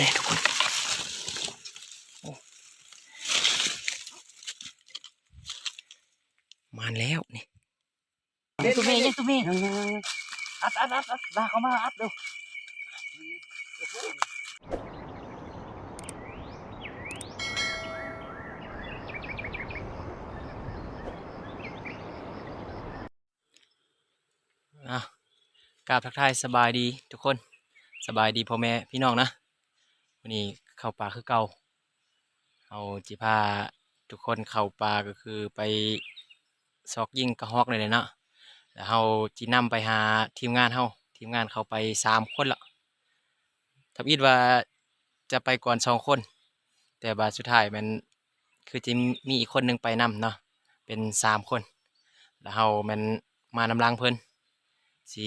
ນີ້ທຸກຄົນ ໂອ້ ມາແລ້ວນີ້ ຍັງຕົວແມ່ ຍັງຕົວແມ່ ຍັງໆໆ ອັດ ອັດ ອັດ ອັດ ລາກເຂົ້າມາ ອັດເລັວ. ອ່ະ ກາບທັກທາຍສະບາຍດີທຸກຄົນ ສະບາຍດີພໍ່ແມ່ພີ່ນ້ອງນະ. ມື້ນີ້ເຂົ້າປ່າຄືເກົ່າ ເຮົາຊິພາທຸກຄົນເຂົ້າປ່າ ກໍຄືໄປຊອກຍິງກະຮອກນີ້ແຫຼະເນາະ ແລ້ວເຮົາຊິນຳໄປຫາທີມງານເຮົາ ທີມງານເຂົາໄປສາມຄົນລະ ທຳອິດວ່າຈະໄປກ່ອນສອງຄົນ ແຕ່ວ່າສຸດທ້າຍແມ່ນຄືຊິມີອີກຄົນໜຶ່ງໄປນຳເນາະ ເປັນສາມຄົນ ແລ້ວເຮົາແມ່ນມານຳຫຼັງເພິ່ນ ຊິ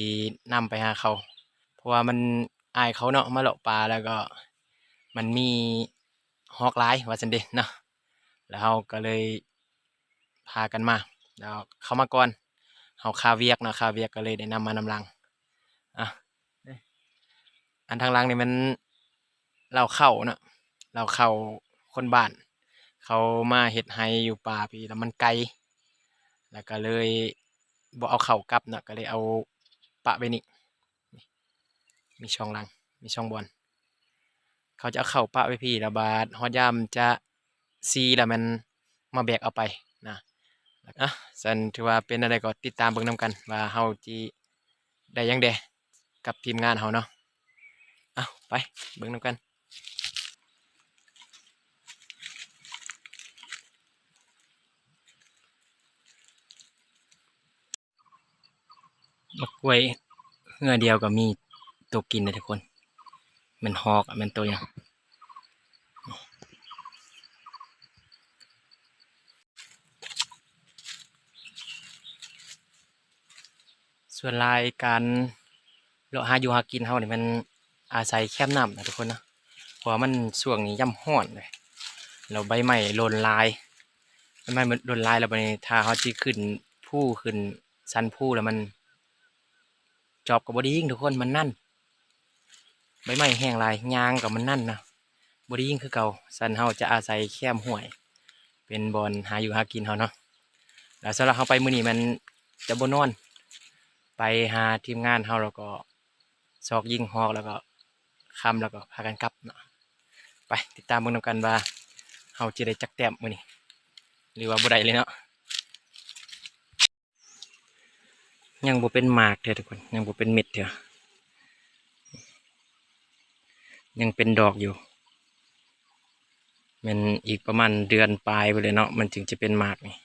ນຳໄປຫາເຂົາ ເພາະວ່າມັນອາຍເຂົາເນາະ ມາເລາະປ່າແລ້ວກໍມັນມີຮອກຫຼາຍວ່າຊັ້ນເດເນາະ ແລ້ວເຮົາກໍເລີຍ ພາກັນມາ ແລ້ວເຂົາມາກ່ອນ ເຮົາຄາວຽກເນາະ ຄາວຽກກໍເລີຍໄດ້ນຳມານຳຫຼັງ. ອ່ະ ອັນທາງຫຼັງນີ້ແມ່ນເລົ້າເຂົ້າເນາະ ເລົ້າເຂົ້າຄົນບ້ານ ເຂົາມາເຮັດໄຮ່ຢູ່ປ່າພີ້ ແລ້ວມັນໄກ ແລ້ວກໍເລີຍບໍ່ເອົາເຂົ້າກັບເນາະ ກໍເລີຍເອົາປະໄວ້ນີ້. ມີສອງຫຼັງ ມີສອງບ່ອນ ເຂົາຈະເອົາເຂົ້າປະໄວ້ພີ້ ແລ້ວບາດຮອດຍາມຈະສີແລ້ວແມ່ນມາແບກເອົາໄປນະ. ອ່ະ ຊັ້ນຖືວ່າເປັນແນວໃດກໍຕິດຕາມເບິ່ງນຳກັນວ່າເຮົາຊິໄດ້ຫຍັງແດ່ກັບທີມງານເຮົາເນາະ. ເອົາ ໄປເບິ່ງນຳກັນ. ໝາກກ້ວຍເຮືອດຽວກໍມີໂຕກິນເດ້ທຸກຄົນ ແມ່ນຮອກ ແມ່ນໂຕຫຍັງ. ສ່ວນຫຼາຍການເລາະຫາຢູ່ຫາກິນເຮົານີ້ແມ່ນອາໄສແຄມນ້ຳນະທຸກຄົນເນາະ ເພາະວ່າມັນຊ່ວງນີ້ຍາມຮ້ອນເດ້ ແລ້ວໃບໄມ້ຫຼົ່ນຫຼາຍ ໃບໄມ້ມັນຫຼົ່ນຫຼາຍ ແລ້ວບາດນີ້ຖ້າເຮົາຊິຂຶ້ນພູ ຂຶ້ນສັນພູ ແລ້ວມັນ ຈອບກໍບໍ່ໄດ້ຍິງທຸກຄົນ ມັນນັ້ນ ໃບໄມ້ແຫ້ງຫຼາຍ ຍ່າງກໍມັນນັ້ນນະ ບໍ່ໄດ້ຍິງຄືເກົ່າ. ຊັ້ນເຮົາຈະອາໄສແຄມຫ້ວຍ ເປັນບ່ອນຫາຢູ່ຫາກິນເຮົາເນາະ. ແລ້ວສຳລັບເຮົາໄປມື້ນີ້ແມ່ນຈະບໍ່ນອນ ໄປຫາທີມງານເຮົາ ແລ້ວກໍຊອກຍິງຮອກ ແລ້ວກໍຄ່ຳ ແລ້ວກໍພາກັນກັບເນາະ. ໄປຕິດຕາມເບິ່ງນຳກັນວ່າເຮົາຈະໄດ້ຈັກແຕ້ມມື້ນີ້ ຫຼືວ່າບໍ່ໄດ້ເລີຍເນາະ. ຍັງບໍ່ເປັນໝາກເທື່ອທຸກຄົນ ຍັງບໍ່ເປັນເມັດເທື່ອ ຍັງເປັນດອກຢູ່ ແມ່ນອີກປະມານເດືອນປາຍພຸ້ນແຫຼະເນາະ ມັນຈຶ່ງຈະເປັນໝາກນີ້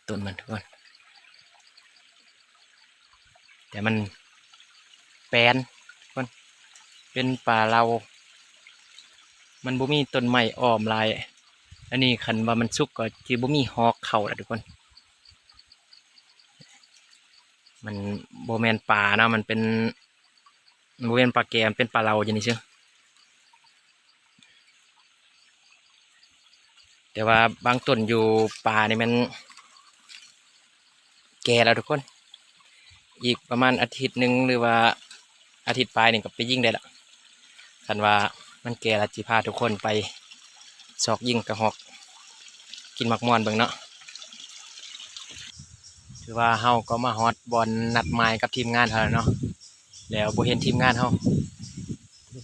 ຕົ້ນມັນທຸກຄົນ. ແຕ່ມັນແປນ ເພິ່ນເປັນປ່າເລົາ ມັນບໍ່ມີຕົ້ນໄມ້ອ້ອມຫຼາຍ. ອັນນີ້ຄັນວ່າມັນສຸກກໍຊິບໍ່ມີຮອກເຂົ້າລະທຸກຄົນ. ມັນບໍ່ແມ່ນປ່າເນາະ ມັນເປັນ ມັນບໍ່ແມ່ນປ່າແກ່ ມັນເປັນປ່າເລົາຢູ່ນີ້ຊື່. ແຕ່ວ່າບາງຕົ້ນຢູ່ປ່ານີ້ແມ່ນແກ່ແລ້ວທຸກຄົນ ອີກປະມານອາທິດໜຶ່ງ ຫຼືວ່າອາທິດປາຍນີ້ກໍໄປຍິງໄດ້ລະ. ຄັນວ່າມັນແກ່ລະ ຊິພາທຸກຄົນໄປຊອກຍິງກະຮອກ ກິນໝາກມ່ອນເບິ່ງເນາະ. ຖືວ່າເຮົາກໍມາຮອດບ່ອນນັດໝາຍກັບທີມງານເຮົາແລ້ວເນາະ ແລ້ວບໍ່ເຫັນທີມງານເຮົາ.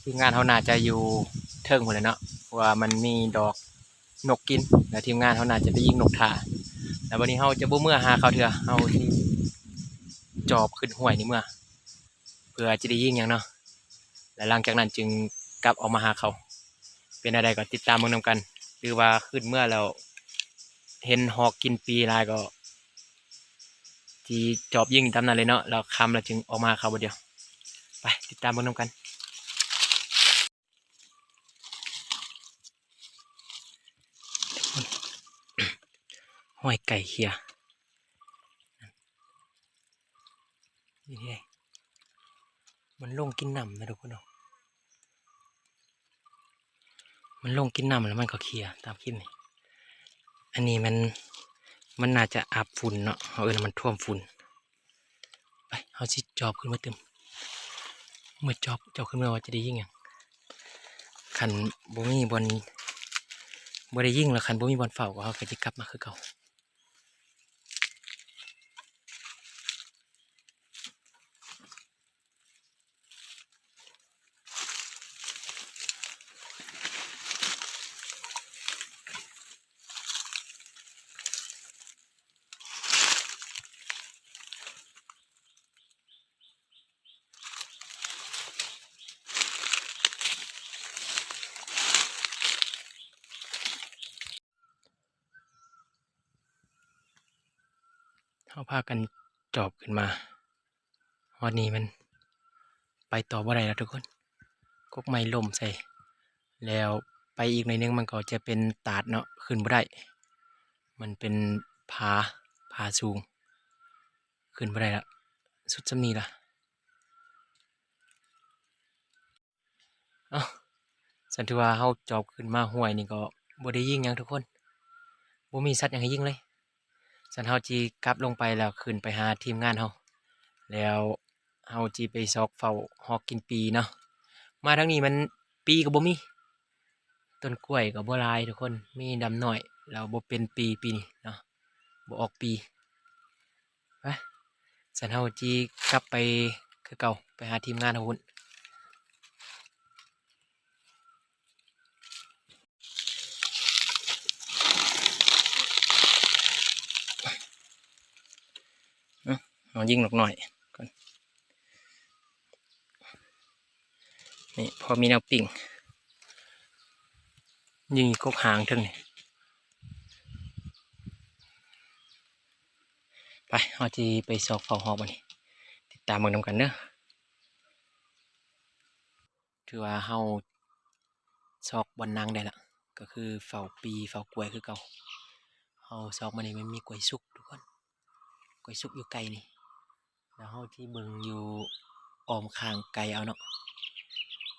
ທີມງານເຮົາໜ້າຈະຢູ່ເທິງພຸ້ນແຫຼະເນາະ ເພາະວ່າມັນມີດອກນົກກິນ ແລ້ວທີມງານເຮົາໜ້າຈະໄປຍິງນົກຖ້າ. ແລ້ວບັດນີ້ເຮົາຈະບໍ່ເມືອຫາເຂົາເທື່ອ ເຮົາຊິຈອບຂຶ້ນຫ້ວຍນີ້ເມືອ ເພື່ອຈະໄດ້ຍິງຫຍັງເນາະ ແລ້ວຫຼັງຈາກນັ້ນຈຶ່ງກັບອອກມາຫາເຂົາ. ເປັນແນວໃດກໍຕິດຕາມເບິ່ງນຳກັນ ຫຼືວ່າຂຶ້ນເມືອແລ້ວເຫັນຮອກກິນປີຫຼາຍກໍ ຊິຈອບຍິງຕາມນັ້ນເລີຍເນາະ ແລ້ວຄ່ຳແລ້ວຈຶ່ງອອກມາຫາເຂົາບາດດຽວ. ໄປຕິດຕາມເບິ່ງນຳກັນ. ຮອຍໄກ່ເຂ່ຍ ນີ້ເດ້ ມັນລົງກິນນ້ຳນະທຸກຄົນເນາະ. ມັນລົງກິນນ້ຳແລ້ວມັນກໍເຂ່ຍຕາມຄລິບນີ້. ອັນນີ້ມັນ ມັນໜ້າຈະອາບຝຸ່ນເນາະ ເຮົາເອີ້ນວ່າມັນຖ້ວມຝຸ່ນ. ໄປ ຮົາຊິຈອບຂຶ້ນມາຕື່ມ. ເມື່ອຈອບ ຈອບຂຶ້ນມາວ່າຈະໄດ້ຍິງຫຍັງ? ຄັນບໍ່ມີບ່ອນ ບໍ່ໄດ້ຍິງ ແລ້ວຄັນບໍ່ມີບ່ອນເຝົ້າ ກໍເຮົາກໍຈະກັບມາຄືເກົ່າ. ເຮົາພາກັນຈອບຂຶ້ນມາ ຮອດນີ້ມັນໄປຕໍ່ບໍ່ໄດ້ແລ້ວທຸກຄົນ. ກົກໄມ້ລົ້ມໃສ່ ແລ້ວໄປອີກໜ້ອຍໜຶ່ງມັນກໍຈະເປັນຕາດເນາະ ຂຶ້ນບໍ່ໄດ້. ມັນເປັນຜາ ຜາສູງ ຂຶ້ນບໍ່ໄດ້ລະ ສຸດສ່ຳນີ້ລະ. ເອົ້າ ຊັ້ນຖືວ່າເຮົາຈອບຂຶ້ນມາຫ້ວຍນີ້ກໍບໍ່ໄດ້ຍິງຫຍັງທຸກຄົນ ບໍ່ມີສັດຫຍັງໃຫ້ຍິງເລີຍ. ຊັ້ນເຮົາຊິກັບລົງໄປແລ້ວຂຶ້ນໄປຫາທີມງານເຮົາ ແລ້ວເຮົາຊິໄປຊອກເຝົ້າຮອກກິນປີເນາະ. ມາທາງນີ້ມັນປີກໍບໍ່ມີ ຕົ້ນກ້ວຍກໍບໍ່ຫຼາຍທຸກຄົນ ມີດຳນ້ອຍ ແລ້ວບໍ່ເປັນປີ ປີນີ້ເນາະ ບໍ່ອອກປີ. ໄປ ຊັ້ນເຮົາຊິກັບໄປຄືເກົ່າ ໄປຫາທີມງານເຮົາພຸ້ນ. ເອົາ ເຮົາຍິງນົກນ້ອຍກ່ອນ. ນີ້ ພໍມີແນວປີ້ງ ຍິງກົກຫາງເທິງນີ້. ໄປ ເຮົາຊິໄປຊອກເຝົ້າຮອກບັດນີ້ ຕິດຕາມເບິ່ງນຳກັນເດີ. ຖືວ່າເຮົາຊອກບ່ອນນັ່ງໄດ້ລະ ກໍຄືເຝົ້າປີເຝົ້າກ້ວຍຄືເກົ່າ. ເຮົາຊອກມານີ້ມັນມີກ້ວຍສຸກທຸກຄົນ ກ້ວຍສຸກຢູ່ໄກນີ້ ແລ້ວເຮົາຊິເບິ່ງຢູ່ອ້ອມຂ້າງໄກເອົາເນາະ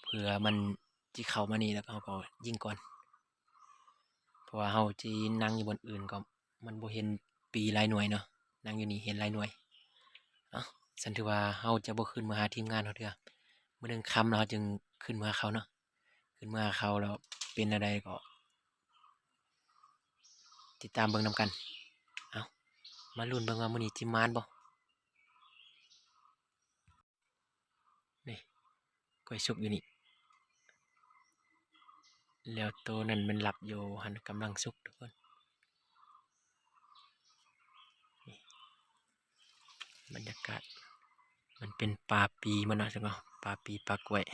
ເພື່ອມັນຊິເຂົ້າມານີ້ ແລ້ວເຮົາກໍຍິງກ່ອນ. ເພາະວ່າເຮົາຊິນັ່ງຢູ່ບ່ອນອື່ນກໍມັນບໍ່ເຫັນປີຫຼາຍໜ່ວຍເນາະ ນັ່ງຢູ່ນີ້ເຫັນຫຼາຍໜ່ວຍ. ເອົ້າ ຊັ້ນຖືວ່າເຮົາຈະບໍ່ຂຶ້ນມາຫາທີມງານເຮົາເທື່ອ ມື້ໜຶ່ງຄ່ຳແລ້ວເຮົາຈຶ່ງຂຶ້ນມາຫາເຂົາເນາະ. ຂຶ້ນມາຫາເຂົາແລ້ວເປັນແນວໃດກໍຕິດຕາມເບິ່ງນຳກັນ. ເອົ້າ ມາລຸ້ນເບິ່ງວ່າມື້ນີ້ຊິໝານບໍ່. ນີ້ ກ້ວຍສຸກຢູ່ນີ້ ແລ້ວໂຕນັ້ນມັນຫຼັບຢູ່ຫັ້ນ ກຳລັງສຸກທຸກຄົນ. ນີ້ ບັນຍາກາດ ມັນເປັນປ່າປີມັນເນາະ ຈັກເນາະ ປ່າປີປ່າກ້ວຍ.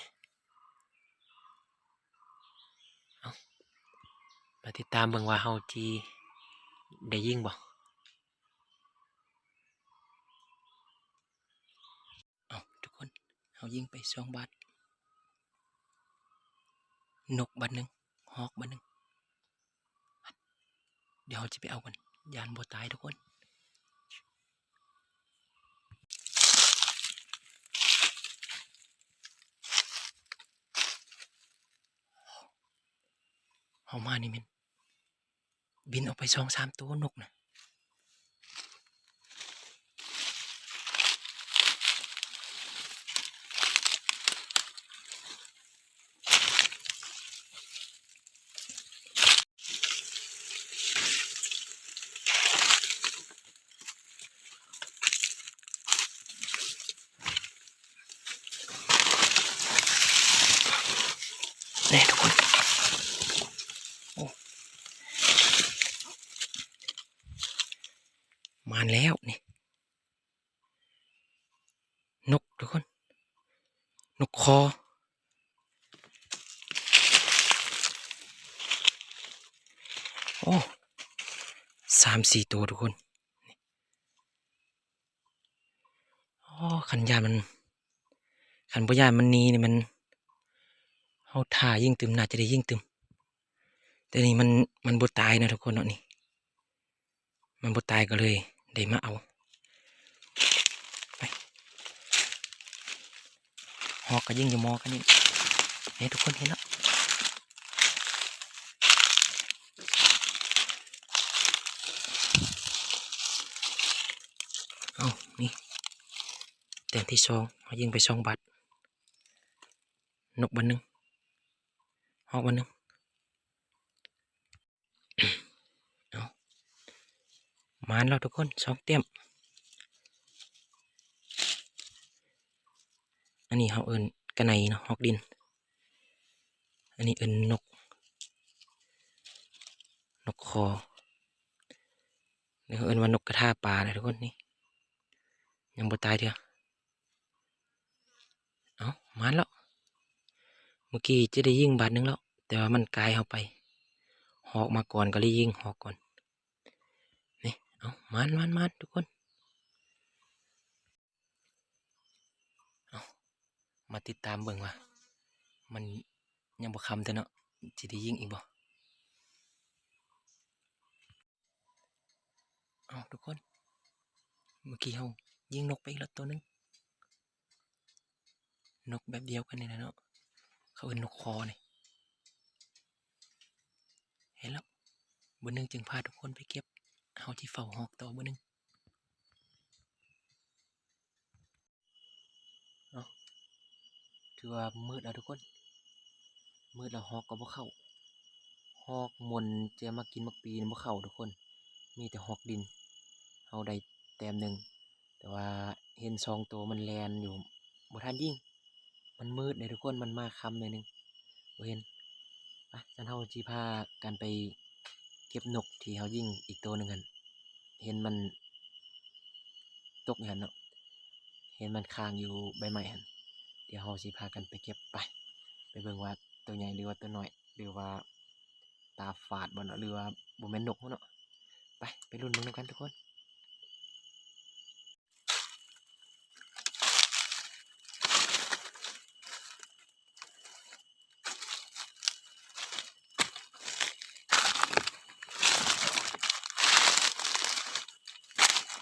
ເອົ້າ ມາຕິດຕາມເບິ່ງວ່າເຮົາຊິໄດ້ຍິງບໍ່. ເອົ້າ ທຸກຄົນ ເຮົາຍິງໄປສອງບາດ ນົກບາດໜຶ່ງ ຮອກບາດໜຶ່ງ. ດຽວເຮົາຈະໄປເອົາກ່ອນ ຢ້ານບໍ່ຕາຍທຸກຄົນ. ເຮົາມານີ້ແມ່ນ ບິນອອກໄປສອງສາມໂຕນົກນະ. ນີ້ທຸກຄົນ ໂອ້ ມາແລ້ວນີ້ ນົກທຸກຄົນ ນົກຄໍ. ໂອ້ ສາມສີ່ໂຕທຸກຄົນ. ໂອ້ ຄັນຢ້ານມັນ ຄັນບໍ່ຢ້ານມັນໜີນີ້ມັນ ເຮົາຖ້າຍິງຕື່ມ ໜ້າຈະໄດ້ຍິງຕື່ມ ແຕ່ນີ້ມັນ ມັນບໍ່ຕາຍນະທຸກຄົນເນາະ ນີ້ ມັນບໍ່ຕາຍກໍເລີຍໄດ້ມາເອົາໄປ. ຮອກກໍຍິງຢູ່ໝໍກັນນີ້ ເຫັນທຸກຄົນເຫັນເນາະ. ເອົາ ນີ້ ແຕ້ມທີສອງ ເຮົາຍິງໄປສອງບາດ ນົກບາດໜຶ່ງ ຮອກບາດໜຶ່ງ. ເອົາ ໝານແລ້ວທຸກຄົນ ສອງແຕ້ມ. ອັນນີ້ເຮົາເອີ້ນກະໄນເນາະ ຮອກດິນ. ອັນນີ້ເອີ້ນນົກ ນົກຄໍ ຫຼືເອີ້ນວ່ານົກກະທາປານະທຸກຄົນ. ນີ້ຍັງບໍ່ຕາຍເທື່ອ. ເອົ້າ ມາແລ້ວ. ເມື່ອກີ້ຈະໄດ້ຍິງບາດໜຶ່ງແລ້ວ ແຕ່ວ່າມັນກາຍເຮົາໄປ. ຮອກມາກ່ອນ ກໍເລີຍຍິງຮອກກ່ອນ. ນີ້ ເອົ້າ ມານໆໆ ທຸກຄົນ. ເອົ້າ ມາຕິດຕາມເບິ່ງວ່າ ມັນຍັງບໍ່ຄ່ຳເທື່ອເນາະ ຊິໄດ້ຍິງອີກບໍ່? ເອົ້າ ທຸກຄົນ ເມື່ອກີ້ເຮົາຍິງນົກໄປອີກແລ້ວໂຕໜຶ່ງ. ນົກແບບດຽວກັນນີ້ແຫຼະເນາະ ເຂົາເອີ້ນນົກຄໍນີ້. ເຫັນແລ້ວ ບາດໜຶ່ງຈຶ່ງພາທຸກຄົນໄປເກັບ. ເຮົາຊິເຝົ້າຮອກຕໍ່ບາດໜຶ່ງ. ເອົ້າ ຖືວ່າມືດແລ້ວທຸກຄົນ ມືດແລ້ວຮອກກໍບໍ່ເຂົ້າ. ຮອກມົນຈະມາກິນໝາກປີນີ້ບໍ່ເຂົ້າທຸກຄົນ ມີແຕ່ຮອກດິນ. ເຮົາໄດ້ແຕ້ມໜຶ່ງ ແຕ່ວ່າເຫັນສອງໂຕມັນແລ່ນຢູ່ ບໍ່ທັນຍິງ. ມັນມືດເດ້ທຸກຄົນ ມັນມາຄ່ຳໜ້ອຍໜຶ່ງ ບໍ່ເຫັນ. ໄປ ຊັ້ນເຮົາຊິພາກັນໄປເກັບນົກທີ່ເຮົາຍິງອີກໂຕໜຶ່ງຫັ້ນ ເຫັນມັນຕົກຢູ່ຫັ້ນເນາະ ເຫັນມັນຄ້າງຢູ່ໃບໄມ້ຫັ້ນ. ດຽວເຮົາຊິພາກັນໄປເກັບ. ໄປ ໄປເບິ່ງວ່າໂຕໃຫຍ່ ຫຼືວ່າໂຕນ້ອຍ ຫຼືວ່າຕາຝາດບໍ່ເນາະ ຫຼືວ່າບໍ່ແມ່ນນົກເນາະ. ໄປ ໄປລຸ້ນເບິ່ງນຳກັນທຸກຄົນ.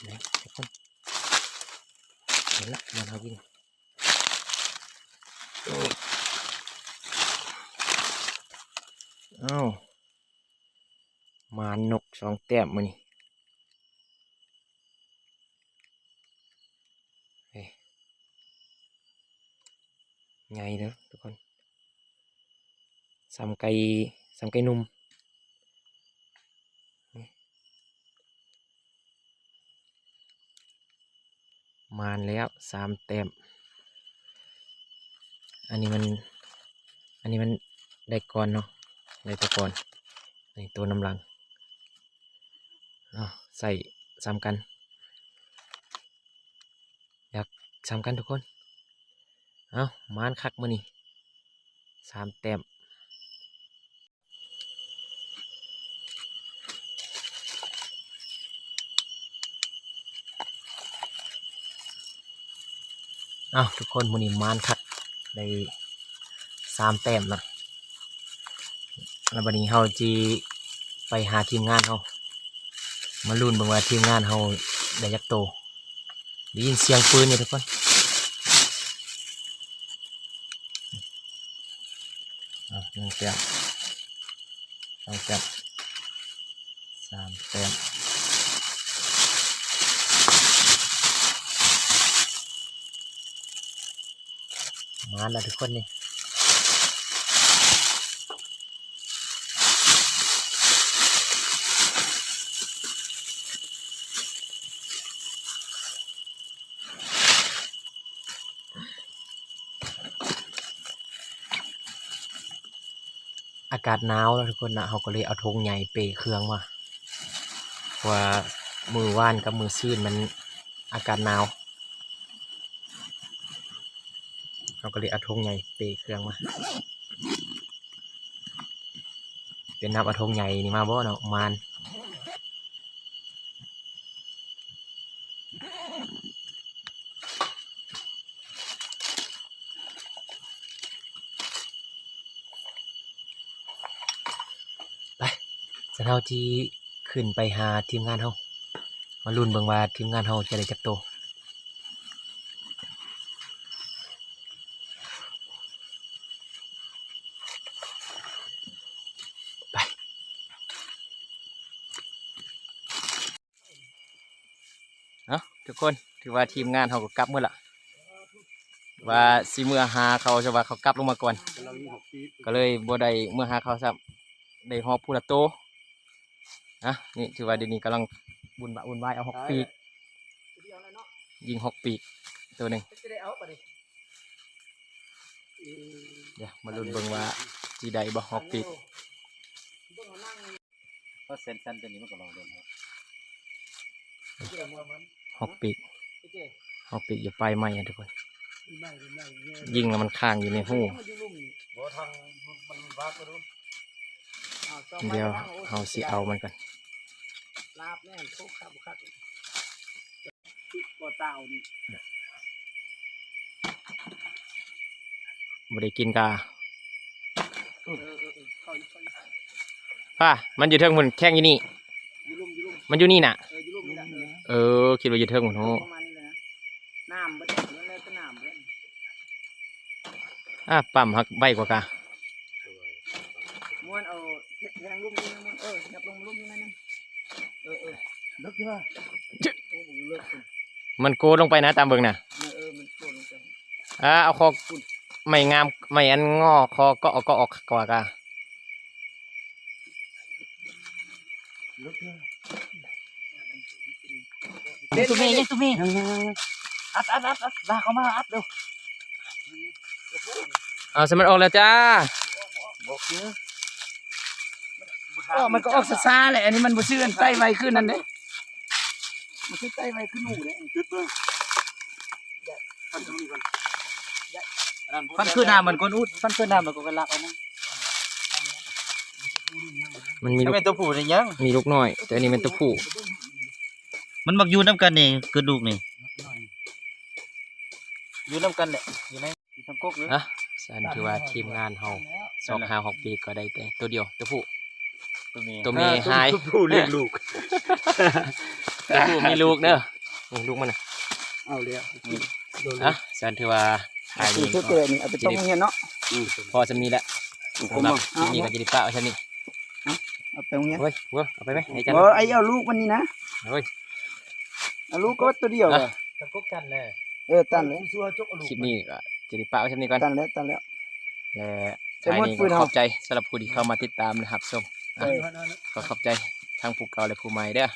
ນີ້ທຸກຄົນ ເຫັນລະ ມັນເອົາກິນ. ເອົ້າ ມານົກສອງແຕ້ມມື້ນີ້. ເອີ ໃຫຍ່ເດີທຸກຄົນ ສ່ຳໄກ່ ສ່ຳໄກ່ໜຸ່ມ. ມານແລ້ວສາມແຕ້ມ. ອັນນີ້ມັນ ອັນນີ້ມັນໄດ້ກ່ອນເນາະ ໄດ້ແຕ່ກ່ອນ. ນີ້ໂຕນຳຫຼັງ ເອົາ ໃສ່ສ່ຳກັນ ຢາກສ່ຳກັນທຸກຄົນ. ເອົ້າ ມານຄັກມື້ນີ້ ສາມແຕ້ມ. ເອົ້າ ທຸກຄົນ ມື້ນີ້ມານຄັກ ໄດ້ສາມແຕ້ມນະ. ແລ້ວບັດນີ້ເຮົາຊິໄປຫາທີມງານເຮົາ ມາລຸ້ນເບິ່ງວ່າທີມງານເຮົາໄດ້ຈັກໂຕ. ໄດ້ຍິນສຽງປືນຢູ່ທຸກຄົນ. ອ່າ ໜຶ່ງແຕ້ມ ສອງແຕ້ມ ສາມແຕ້ມ. ມາແລ້ວທຸກຄົນນີ້. ອາກາດໜາວເນາະທຸກຄົນເນາະ ເຮົາກໍເລີຍເອົາຖົງໃຫຍ່ເປ້ເຄື່ອງມາ ເພາະວ່າມື້ວານກັບມື້ຊືນມັນອາກາດໜາວ ເຮົາກໍເລີຍເອົາຖົງໃຫຍ່ເປ້ເຄື່ອງມາ. ເປັນນຳເອົາຖົງໃຫຍ່ນີ້ມາບໍ່ເນາະ ມານ. ໄປ ຊັ້ນເຮົາຊິຂຶ້ນໄປຫາທີມງານເຮົາ ມາລຸ້ນເບິ່ງວ່າທີມງານເຮົາຈະໄດ້ຈັກໂຕ. ໄປ ເອົ້າ ທຸກຄົນ ຖືວ່າທີມງານເຮົາກໍກັບໝົດລະ. ວ່າຊິເມືອຫາເຂົາ ແຕ່ວ່າເຂົາກັບລົງມາກ່ອນ ກໍເລີຍບໍ່ໄດ້ເມືອຫາເຂົາຊ້ຳ ໄດ້ຮອບພຸ້ນລະໂຕ. ນະ ນີ້ຖືວ່າດຽວນີ້ກຳລັງວຸ້ນວາຍ ວຸ້ນວາຍ ເອົາຮອກປີກ ຍິງຮອກປີກໂຕໜຶ່ງ. ດຽວມາລຸ້ນເບິ່ງວ່າຊິໄດ້ບໍ່ຮອກປີກ. ເພາະເສັ້ນສັ້ນຕົວນີ້ມັນກໍລອງເບິ່ງເນາະ ຮອກປີກ ຮອກປີກຢູ່ປາຍໄມ້ຫັ້ນທຸກຄົນ ຍິງແລ້ວມັນຄ້າງຢູ່ໃນຮູ. ບໍ່ທາງມັນວາກໄປດູ ດຽວເຮົາຊິເອົາມັນກ່ອນ. ລາບແມ່ນໂຄກຄັກບໍ່ຄັກ ບໍ່ຕາວນີ້ ບໍ່ໄດ້ກິນກາ. ເອີ ເອີ ເອີ ເຂົ້າຢູ່ ເຂົ້າຢູ່ ປ້າ ມັນຢູ່ເທິງພຸ້ນ ແຂ້ງຢູ່ນີ້ ຢູ່ລຸ່ມ ຢູ່ລຸ່ມ ມັນຢູ່ນີ້ນະ. ເອີ ຢູ່ລຸ່ມນີ້ລະ ເອີ ເອີ ຄິດວ່າຢູ່ເທິງພຸ້ນ ປະມານນີ້ແຫຼະນະ ນ້ຳເບິດ ມັນແລ້ວແຕ່ນ້ຳເບິດ. ອ່າ ປ້ຳຮັກໄວກວ່າກາ. ມ່ວນເອົາແທງລຸ່ມນີ້ ມ່ວນ ເອີ ຫຍັບລົງລຸ່ມນີ້ໜ້ອຍໜຶ່ງ ເອີ ເອີ ເລິກຢູ່ວ່າ ໂອ້ ເລິກ ມັນໂກດລົງໄປນະ ຕາມເບິ່ງນະ ເອີ ເອີ ມັນໂກດລົງໄປ ອ່າ ເອົາຄໍໄມ້ງາມ ໄມ້ອັນງໍຄໍເກາະ ເກາະອອກກວ່າກາ. ເລັກ ຕຸເມ ຍັງຕຸເມ ອັດ ອັດ ອັດ ອັດ ລາກເຂົ້າມາ ອັດເດີ ເອົາໃສ່ມັນອອກແລ້ວຈ້າ. ບໍ່ຄື ເອີ ມັນກໍອອກຊ້າໆແຫຼະ ອັນນີ້ມັນບໍ່ຄືອັນໄຕ່ໄວຂຶ້ນນັ້ນເດ້ ມັນຄືໄຕ່ໄວຂຶ້ນໝູເດ້. ຈຸດເບິ່ງ ຟັນຄືໜ້າມັນກົນອຸດ ຟັນຄືໜ້າມັນກໍກະລັກເອົານະ. ມັນມີລູກ ແມ່ນຕົວຜູ້ນີ້ຍັງ ມີລູກນ້ອຍ ແຕ່ອັນນີ້ແມ່ນຕົວຜູ້. ມັນມັກຢູ່ນຳກັນນີ້ ເກີດລູກນີ້ ຢູ່ນຳກັນແຫຼະ ຢູ່ໃນ ຢູ່ທາງກົກເລີຍ. ນະ ສະນັ້ນຖືວ່າທີມງານເຮົາຊອກຫາຮອກປີກກໍໄດ້ແຕ່ຕົວດຽວ ຕົວຜູ້ ຕົວເມຍ ຕົວເມຍຫາຍ ຕົວຜູ້ລ້ຽງລູກ ຕົວຜູ້ມີລູກເດີ ນີ້ລູກມັນນະ ເອົາແລ້ວ ນະ ສະນັ້ນຖືວ່າຖ່າຍນີ້ກໍ ເອົາໄປຕ້ອງຮຽນເນາະ ພໍສ່ຳນີ້ແຫຼະ. ສຳລັບຄລິບນີ້ກໍຈະໄດ້ປະໄວ້ສ່ຳນີ້ ເອົາໄປໂຮງຮຽນ ໂອ້ຍ ເອົາໄປໄໝ ໄອ້ຈັນ ບໍ່ ໄອ້ເອົາລູກມັນນີ້ນະ ໂອ້ຍ ເອົາລູກກໍຕົວດຽວ ນະ ກະກົກຕັນແຫຼະ ເອີ ຕັນແຫຼະ. ຄລິບນີ້ກໍຈະໄດ້ປະໄວ້ສ່ຳນີ້ກ່ອນ ຕັນແລ້ວ ຕັນແລ້ວ ແລະ ທ້າຍນີ້ກໍຂອບໃຈສຳລັບຜູ້ທີ່ເຂົ້າມາຕິດຕາມ ແລະ ຮັບຊົມ ເອີ ກໍຂອບໃຈທັງຜູ້ເກົ່າ ແລະ ຜູ້ໃໝ່ເດີ.